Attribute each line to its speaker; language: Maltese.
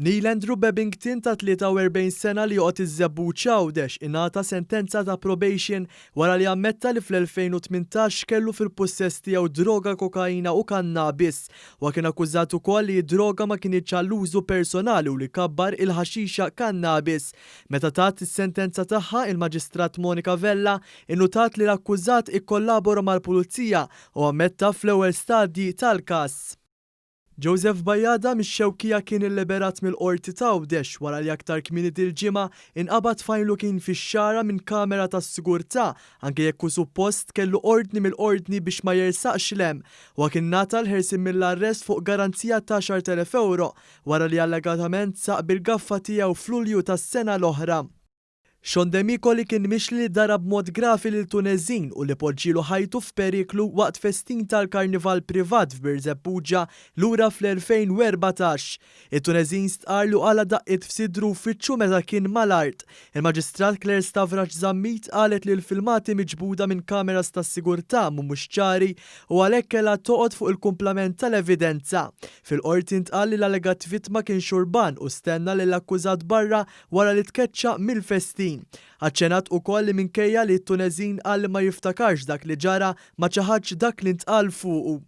Speaker 1: Neil Andrew Babington ta' 43 sena li joqgħod iż-Żebbuġ Għawdex ingħata sentenza ta' probation wara li ammetta li fl-2018 kellu fil-pussess tiegħu droga kokaina u kannabis. Huwa kien akkużat ukoll li d-droga ma kinitx għall-użu personali u li kabbar il-ħaxixa kannabis. Meta tat is-sentenza tagħha, il-Maġistrat Monica Vella innutat li l-akkużat ikkollabora mal-Pulizija u ammetta fl-ewwel stadji tal-każ. Joseph Bajada mix-Xewkija kien illiberat mill-Qorti t'Għawdex wara li aktar kmieni dil-ġimgħa inqabad fejn lu kien fix-xagħra minn kamera tas-sigurtà anke jekk hu suppost kellu ordni mill-Ordni biex ma jersaqx 'l hemm. Huwa kien ngħata l-ħelsien mill-arrest fuq garanzija ta' 10,000 ewro wara li allegatament saq bil-gaffa tiegħu f'Lulju tas-sena l-oħra. Sean Demicoli kien mixli li darab b'mod gravi lil Tuneżin u li poġġielu ħajtu f'periklu waqt festin tal-karnival privat f'Birżebbuġa lura fl-2014. It-Tuneżin stqarr li qala' daqqiet f'sidru u f'wiċċu meta kien mal-art. Il-Maġistrat Claire Stavrax Zammit qalet li l-filmati miġbuda minn kameras tas-sigurtà mhumiex ċari u għalhekk kellha toqgħod fuq il-kumplament tal-evidenza. Fil-Qorti ntqal li l-allegat vittma kien xurban u stenna lill-akkużat barra wara li tkeċċa mill-festin. Aċċenat ukoll li minkejja li t-Tuneżin qal li ma jiftakarx dak li ġara, ma ċaħadx dak li ntqal fuqu.